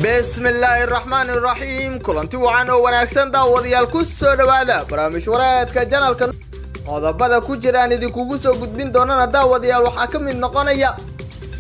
Bismillaahi raxmaani raxiim. Kulanti wacan oo wanaagsan, daawadayaal, ku soo dhowaada barnaamij wareedka channelka. Qodobada ku jiraan idinkugu soo gudbin doonana, daawadayaal, waxaa ka mid noqonaya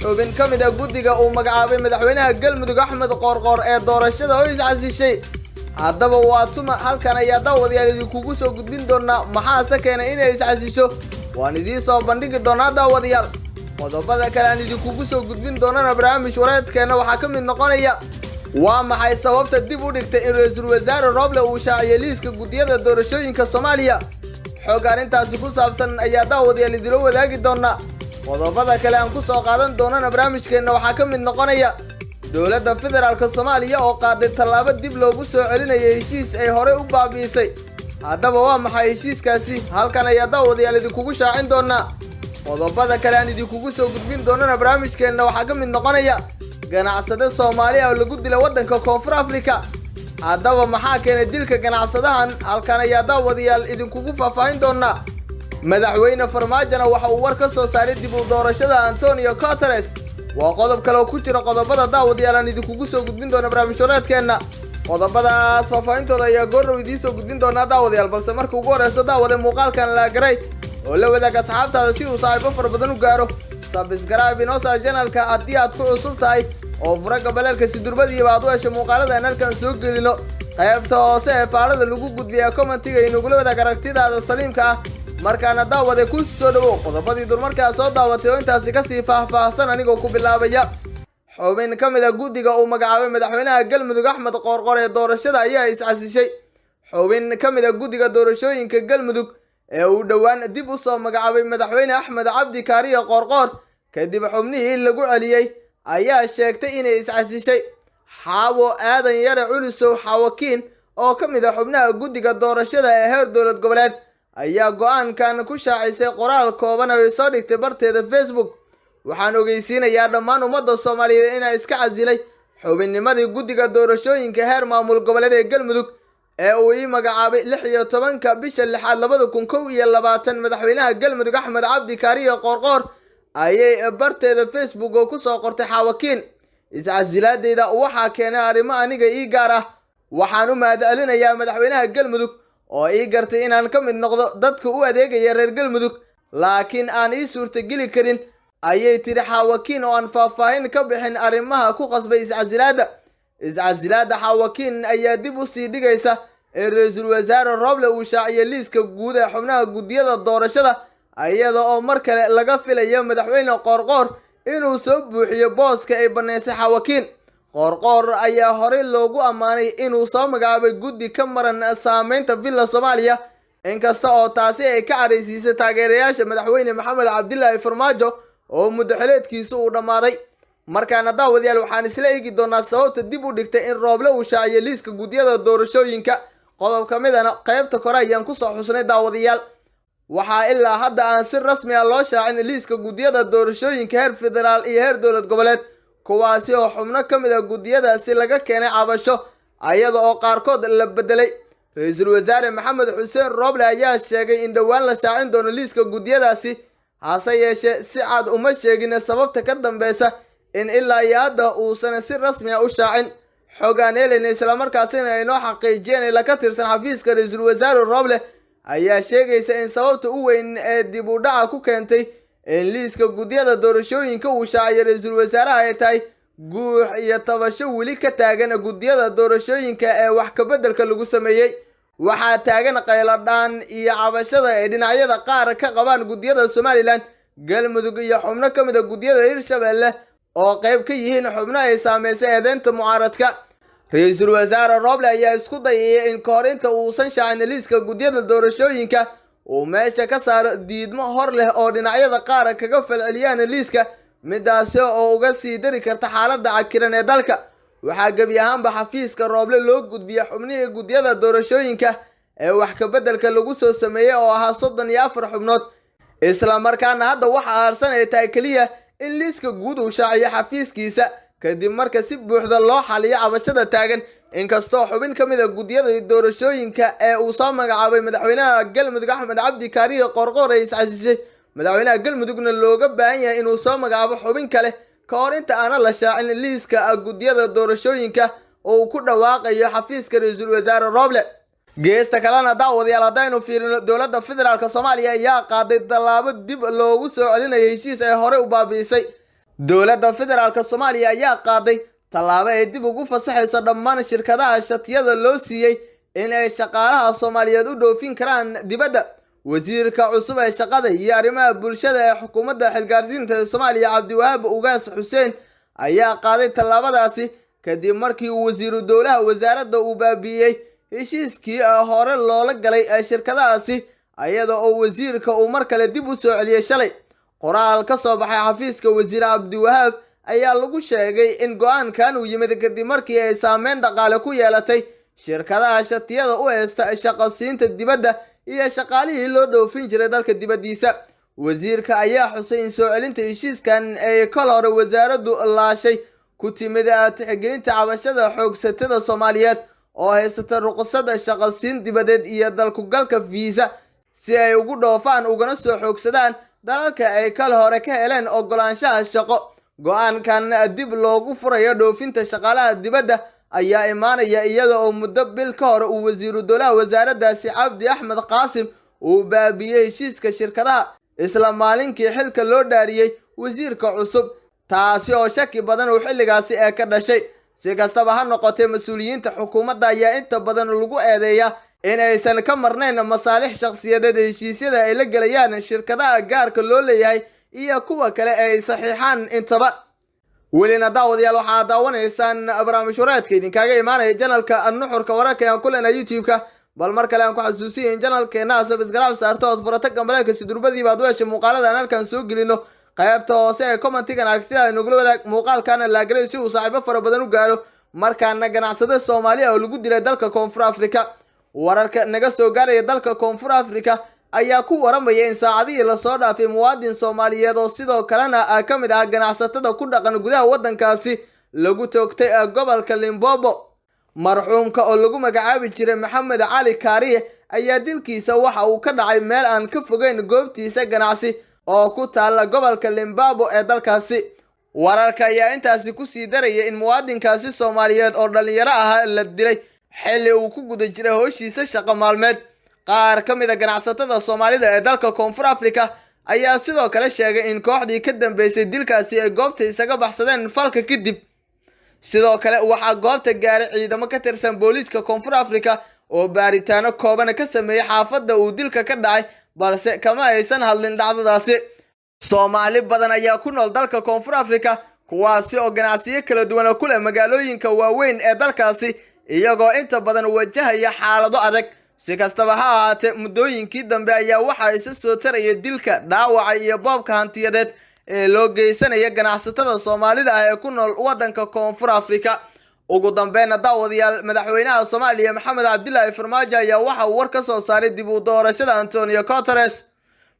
xubin ka mid ah guddiga uu magacaabay madaxweynaha Galmudug Axmed Qoorqoor ee doorashada oo iscasishay. Haddaba waa tuma? Halkan ayaa, daawadayaal, idinkugu soo gudbin doonaa. Maxaase keenay inay iscasisho? Waan idiin soo bandhigi doonaa, daawadayaal. Qodobada kale aan idinkugu soo gudbin doonana barnaamij wareedkeena waxaa ka mid noqonaya: waa maxay sababta dib u dhigtay in ra-iisul wasaare Roble uu shaaciyay liiska guddiyada doorashooyinka Soomaaliya? Xog arrintaasi ku saabsan ayaa, daawadayaal, idila wadaagi doonaa. Qodobada kale aan ku soo qaadan doonana barnaamijkeenna waxaa ka mid noqonaya dowladda federaalka Soomaaliya oo qaaday tallaabo dib loogu soo celinaya heshiis ay horey u baabi'isay. Haddaba waa maxay heshiiskaasi? Halkan ayaa, daawadayaal, idinkugu shaacin doonaa. Qodobada kale aan idinkugu soo gudbin doonana barnaamijkeenna waxaa ka mid noqonaya ganacsade Soomaaliya oo lagu dilay waddanka Koonfur Afrika. Haddaba maxaa keenay dilka ganacsadahan? Halkan ayaa, daawadayaal, idinkugu faahfaahin doonaa. Madaxweyne Farmaajona waxa uu war ka soo saaray dib u doorashada Antonio Guterres. Waa qodob kale oo ku jira qodobada, daawadayaal, aan idinkugu soo gudbin doona barnaamij wareedkeenna. Qodobadaas faahfaahintooda ayaa goordhow idiin soo gudbin doonaa, daawadayaal, balse marka ugu horeyso, daawade, muuqaalkan like garay oo la wadaag asxaabtaada si uu saaxiibo fara badan u gaaro. Subscribe inoo saar channelka haddii aad ku cusub tahay oo fura gambaleelka si durbadiiba aad u hesho muuqaalada aan halkan soo gelino. Qaybta hoose ee faalada lagu gudbiya commentiga inagula wadaag aragtidaada saliimka ah. Markaana, daawade, ku soo dhowow qodobadii durmarkaa soo daawatay oo intaasi kasii faahfaahsan, anigoo ku bilaabaya: xubin ka mid ah guddiga uu magacaabay madaxweynaha Galmudug Axmed Qoorqoor ee doorashada ayaa iscasishay. Xubin ka mid ah guddiga doorashooyinka Galmudug ee uu dhowaan dib u soo magacaabay madaxweyne Axmed Cabdi Kaariye Qoorqoor kadib xubnihii lagu celiyey ayaa sheegtay inay iscasishay. Xaawo Aadan Yare Culusow Xaawakiin oo ka mid ah xubnaha guddiga doorashada ee heer dowlad goboleed ayaa go-aankan ku shaacisay qoraal kooban oo ay soo dhigtay barteeda Facebook. "Waxaan ogeysiinayaa dhammaan ummadda Soomaaliyeed inaa iska casilay xubinnimadii guddiga doorashooyinka heer maamul goboleed ee Galmudug ee uu ii magacaabay 16-ka bisha lixaad 2021 madaxweynaha Galmudug Axmed Cabdi Kaariye Qoorqoor," ayay barteeda Facebook oo kusoo qortay Xaawakiin. "Iscasilaadeyda waxaa keenay arrimo aniga ii gaar ah. Waxaan u mahadcelinayaa madaxweynaha Galmudug oo ii gartay inaan ka mid noqdo dadka u adeegaya reer Galmudug, laakiin aan ii suurtageli karin," ayay tiri Xaawakiin oo aan faahfaahin ka bixin arrimaha ku qasbay iscasilaadda. Iscasilaadda Xaawakiin ayaa dib u sii dhigaysa in ra-iisul wasaare Roble uu shaaciyay liiska guud ee xubnaha guddiyada doorashada, iyada oo mar kale laga filayo madaxweyne Qoorqoor inuu soo buuxiyo booska ay bannaysay Xaawakiin. Qoorqoor ayaa horey loogu ammaanay inuu soo magacaabay guddi ka maran saameynta Villa Soomaaliya, inkasta oo taasi ay ka caraysiisay taageerayaasha madaxweyne Maxamed Cabdilaahi Farmaajo oo muddo xileedkiisu uu dhammaaday. Markaana, daawadayaal, waxaan isla eegi doonaa sababta dib u dhigtay in Rooble uu shaaciyo liiska guddiyada doorashooyinka. Qodob ka midana qaybta kore ayaan kusoo xusnay. Daawadayaal, waxaa ilaa hadda aan si rasmi ah loo shaacin liiska guddiyada doorashooyinka heer federaal iyo heer dowlad goboleed, kuwaasi oo xubno ka mid ah guddiyadaasi laga keenay cabasho, ayada oo qaarkood la bedelay. Ra-iisul wasaare Maxamed Xuseen Rooble ayaa sheegay in dhowaan la shaacin doono liiska guddiyadaasi, hase yeeshee si cad uma sheegin sababta ka dambeysa in ilaa iyo hadda uusan si rasmi ah u shaacin. Xog aan helayna, islamarkaasina ay noo xaqiijiyeen ila ka tirsan xafiiska ra-iisul wasaare Rooble, ayaa sheegaysa in sababta u weyn ee dib u dhaca ku keentay in liiska guddiyada doorashooyinka uu shaaciyo ra-iisul wasaaraha ay tahay guux iyo tabasho weli ka taagan guddiyada doorashooyinka ee wax kabeddelka lagu sameeyey. Waxaa taagan qayladhaan iyo cabashada ay dhinacyada qaar ka qabaan guddiyada Somaliland, Galmudug iyo xubno ka mid ah guddiyada Hirshabelle oo qayb ka yihiin xubno ay saameysay eedeynta mucaaradka. Ra-iisul wasaare Roble ayaa isku dayaya in kahor inta uusan shaacin liiska guddiyada doorashooyinka uu meesha ka saaro diidmo hor leh oo dhinacyada qaar kaga falceliyaan liiska, midaasi oo uga sii dari karta xaaladda cakiran ee dalka. Waxaa gebi ahaanba xafiiska Rooble loo gudbiyey xubnihii guddiyada doorashooyinka ee wax kabeddelka lagu soo sameeyey oo ahaa 34 xubnood, isla markaana hadda waxa aarsan ay tahay keliya in liiska guud uu shaaciyo xafiiskiisa kadib marka si buuxda loo xaliyo cabashada taagan. Inkastoo xubin ka mid ah guddiyada doorashooyinka ee uu soo magacaabay madaxweynaha Galmudug Axmed Cabdi Kaariye Qoorqoor ay iscasishay, madaxweynaha Galmudugna looga baahan yahay inuu soo magacaabo xubin kale. ka hor inta aanan la shaacin liiska guddiyada doorashooyinka oo uu ku dhawaaqayo xafiiska ra-iisul wasaare Roble. Geesta kalena, daawadayaal, haddaynu fiirino, dowladda federaalka Soomaaliya ayaa qaaday tallaabo dib loogu soo celinayo heshiis ay horey u baabi'isay. Dowladda federaalka Soomaaliya ayaa qaaday tallaabo ay dib ugu fasaxayso dhammaan shirkadaha shatiyada loo siiyey in ay shaqaalaha Soomaaliyeed u dhoofin karaan dibadda. Wasiirka cusub ee shaqada iyo arrimaha bulshada ee xukuumadda xilgaarsiinta ee Soomaaliya, Cabdiwahaab Ugaas Xuseen, ayaa qaaday tallaabadaasi kadib markii uu wasiiru dowlaha wasaaradda uu baabi'iyey heshiiskii hore loola galay shirkadahaasi, iyada oo wasiirka uu mar kale dib u soo celiyey shalay. Qoraal ka soo baxay xafiiska wasiir Cabdiwahaab ayaa lagu sheegay in go-aankan uu yimid kadib markii ay saameyn dhaqaale ku yeelatay shirkadaha shatiyada u haysta shaqosiinta dibadda iyo shaqaalihii loo dhoofin jiray dalka dibaddiisa. Wasiirka ayaa xusay in soo celinta heshiiskan ay kol hore wasaaraddu laashay ku timid tixgelinta cabashada xoogsatada Soomaaliyeed oo haysata ruqsada shaqosiin dibadeed iyo dalkugalka fiisa, si ay ugu dhoofaan ugana soo xoogsadaan dalalka ay kal hore ka heleen oggolaanshaha shaqo. Go-aankan dib loogu furayo dhoofinta shaqaalaha dibadda ayaa imaanaya iyada oo muddo bil ka hor uu wasiiru dowlaha wasaaraddaasi, Cabdi Axmed Qaasim, uu baabiyey heshiiska shirkadaha isla maalinkii xilka loo dhaariyey wasiirka cusub, taasi oo shaki badan uu xilligaasi ee ka dhashay. Si kastaba ha noqotee, mas-uuliyiinta xukuumadda ayaa inta badan lagu eedeeyaa in aysan ka marnayn masaalix shakhsiyadeed heshiisyada ay la gelayaan shirkadaha gaarka loo leeyahay iyo kuwa kale ee ay saxiixaan intaba. Welina, daawadayaal, waxaa daawanaysaan barnaamij wareedka idinkaaga imaanaya channelka Nuxurka Wararka aan ku leenahay YouTube-ka. Bal mar kale aan ku xasuusiya in channelkeena subscribe saarto, ood furata gambaleelka, si durbadiiba aad u heshay muuqaalada aan halkan soo gelino. Qaybta hoose ee commentigan aragtida nagula wadaag, muuqaalkana like-garay si uu saaxiibo fara badan u gaaro. Markaana, ganacsade Soomaaliya oo lagu dilay dalka Koonfur Africa. Wararka naga soo gaaraya dalka Koonfur Africa ayaa ku waramaya in saacadihii lasoo dhaafay muwaadin Soomaaliyeed oo sidoo kalena ka mid ah ganacsatada ku dhaqan gudaha waddankaasi lagu toogtay gobolka Limpopo. Marxuumka oo lagu magacaabi jiray Maxamed Cali Kaariye ayaa dilkiisa waxa uu ka dhacay meel aan ka fogeyn goobtiisa ganacsi oo ku taalla gobolka Limpopo ee dalkaasi. Wararka ayaa intaasi kusii daraya in muwaadinkaasi Soomaaliyeed oo dhallinyaro ahaa la dilay xilli uu ku guda jiray howshiisa shaqo maalmeed. Qaar ka mid a ganacsatada Soomaalida ee dalka Koonfur Africa ayaa sidoo kale sheegay in kooxdii ka dambeysay dilkaasi ay goobta isaga baxsadeen falka kadib. Sidoo kale waxaa goobta gaaray ciidamo ka tirsan booliiska Koonfur Africa oo baaritaano kooban ka sameeyey xaafadda uu dilka ka dhacay, balse kama aysan hadlin dhacdadaasi. Soomaali badan ayaa ku nool dalka Koonfur Africa, kuwaasi oo ganacsiyo kala duwan ku leh magaalooyinka waaweyn ee dalkaasi, iyagoo inta badan wajahaya xaalado adag. Si kastaba ha ahaatee, muddooyinkii dambe ayaa waxaa isa soo taraya dilka, dhaawaca iyo boobka hantiyadeed ee loo geysanaya ganacsatada Soomaalida ah ee ku nool waddanka Koonfur Africa. Ugu dambeynna, daawadayaal, madaxweynaha Soomaaliya Maxamed Cabdilaahi Farmaajo ayaa waxa uu war ka soo saaray dib u doorashada Antonio Guterres.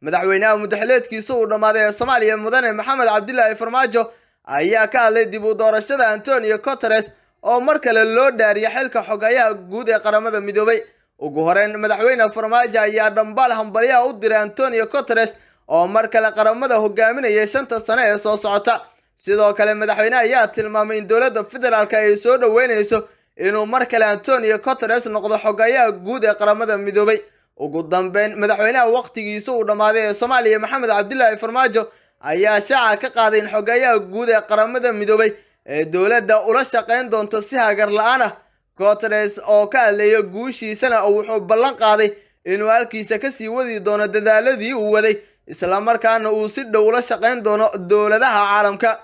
Madaxweynaha muddaxileedkiisa uu dhammaaday ee Soomaaliya, mudane Maxamed Cabdilaahi Farmaajo, ayaa ka hadlay dib u doorashada Antonio Guterres oo mar kale loo dhaariyay xilka xogayaha guud ee Qaramada Midoobay. Ugu horeyn, madaxweyne Farmaajo ayaa dhambaal hambalyaha u diray Antonio Guterres oo mar kale qaramada hogaaminaya 5ta sano ee soo socota. Sidoo kale madaxweyne ayaa tilmaamay in dowladda federaalka ay soo dhoweynayso inuu mar kale Antonio Guterres noqdo xogayaha guud ee Qaramada Midoobay. Ugu dambeyn, madaxweynaha wakhtigiisa uu dhammaaday ee Soomaaliya, Maxamed Cabdilaahi Farmaajo, ayaa shaaca ka qaaday in xogayaha guud ee Qaramada Midoobay ee dowladda ula shaqayn doonto si hagar la-aan ah. Guterres oo ka hadlaya guushiisana wuxuu ballan qaaday inuu halkiisa kasii wadi doono dadaaladii uu waday, islamarkaana uu si dhow ula shaqayn doono dowladaha caalamka.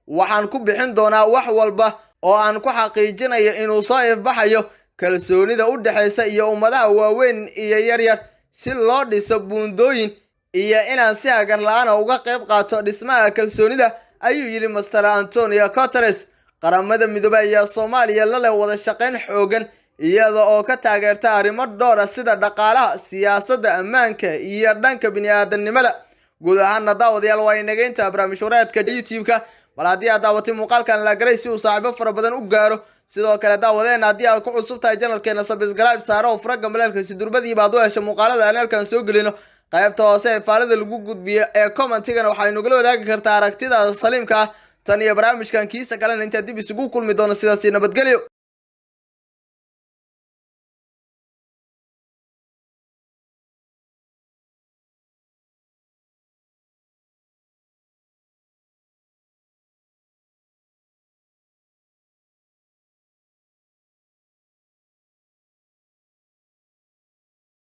"Waxaan ku bixin doonaa wax walba oo aan ku xaqiijinayo inuu soo ifbaxayo kalsoonida u dhexaysa iyo ummadaha waaweyn iyo yaryar, si loo dhiso buundooyin, iyo inaan si hagar la-aana uga qayb qaato dhismaha kalsoonida," ayuu yidhi Mister Antonio Guterres. Qaramada Midoobey ayaa Soomaaliya la leh wada shaqayn xoogan, iyada oo ka taageerta arrimo dhowr ah sida dhaqaalaha, siyaasadda, ammaanka iyo dhanka bini-aadanimada. Guud ahaana, daawadayaal, waa inageynta barnaamij wareedka YouTube-ka. Bal haddii aad daawatay muuqaalkan, like-garay si uu saaxiibo fara badan u gaaro. Sidoo kale, daawadeen, haddii aad ku cusub tahay channelkeena, subscribe saaro oo fura gambaleelka, si durbadiiba aad u hesho muuqaalada aan halkan soo gelino. Qaybta hoose ee faalida lagu gudbiyo ee commentigana waxay nagula wadaagi kartaa aragtidaada saliimka ah. Tan iyo barnaamijkan kiisa kalena intaa dib isugu kulmi doono, sidaasi nabadgelyo.